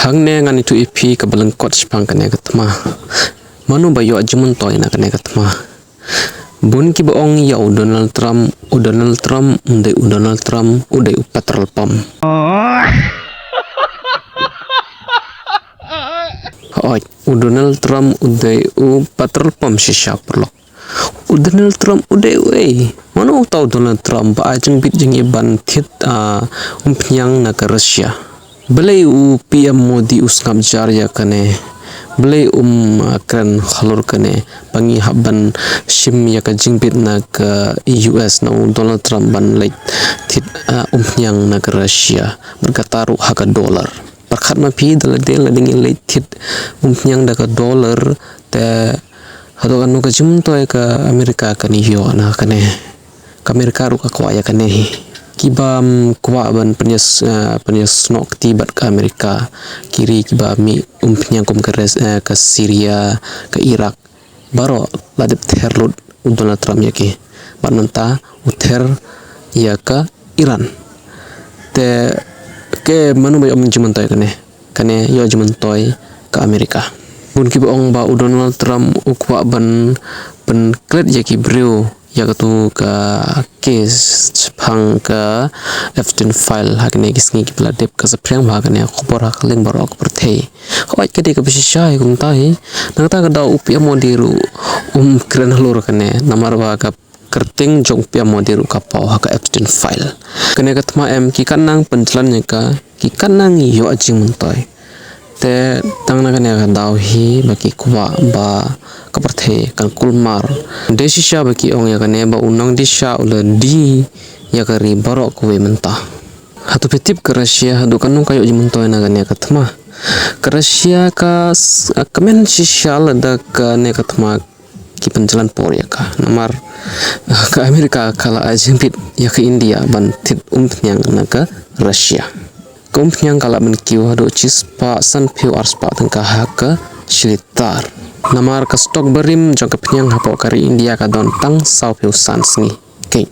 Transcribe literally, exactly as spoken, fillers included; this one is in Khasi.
Hangne ngan ïathuh ïa phi kaba lyngkot shaphang kane ka thma. Mano ba ïoh jingmyntoi na kane ka thma? Bun kiba ong ïa u Donald Trump, u Donald Trump, u dei u Donald Trump, u dei u petrol pump. Hooid, u Donald Trump, u dei u petrol pump shisha paralok. U Donald Trump u dei uei? Mano uta u Donald Trump ba ai jingbit jingim ban thied, ah, umphniang na ka Russia? Balei u P M Modi u sngap jar ïa kane? Balei um, ah, kren halor kane? Ba ngi hap ban shim ïa ka jingbit na ka U S na u Donald Trump ban leit thied, ah, umphniang na ka Russia. Bad kata ruh ha ka dollar. Pyrkhat ma phi, da lade lade ngi leit thied umphniang da ka dollar, te haduh katno ka jingmyntoi ka Amerika kan ïoh na kane? Ka Amerika ruh ka kwah ïa kane hi. Kiba, mm, kwah ban pynïas-, eh, pynïasnoh kti bad ka Amerika, ki ri kiba mih umphniang kum ka Res-, eh, ka Syria, ka Iraq, baroh la dep ther lut u Donald Trump ïa ki. Bad mynta u ther ïa ka Iran. Te, ke mano ba ïoh jingmyntoi kane? Kane ïoh jingmyntoi ka Amerika. Bun kiba ong ba u Donald Trump u kwah ban pynklet ïa ki briew ïa katu ka case shaphang ka Epstein file ha kine ki sngi kiba la dep. Ka saphriang ba ha kane ka khubor ha ka liang baroh ka pyrthei. Hooid, ka dei kaba shisha hi kumta hi. Na kata ka daw u P M Modi ruh um kren halor kane, namar ba ka kyrteng jong u P M Modi ruh ka paw ha ka Epstein file. Kane ka thma em, ki katnang pynjlan ïa ka, ki katnang ïoh jingmyntoi. Te tang na kane ka daw hi ba ki kwah ba ka pyrthei kan kulmar. Dei shisha ba ki ong ïa kane ba u nongdie sha u la die ïa ka ri baroh kawei mynta. Hato phi tip ka Russia haduh katno ka ïoh jingmyntoi na kane ka thma? Ka Russia ka s-, ka kmen shisha lada kane ka thma ki pynjlan por ïa ka. Namar ka Amerika ka la ai jingbit ïa ka India ban thied umphniang na ka Russia. Ka umphniang ka la ban kiew haduh shispah sanphew arspah tyngka ha ka shi litar. Namar ka stock barim jong ka phniang hapoh ka ri India ka don tang sawphew san sngi. Kei.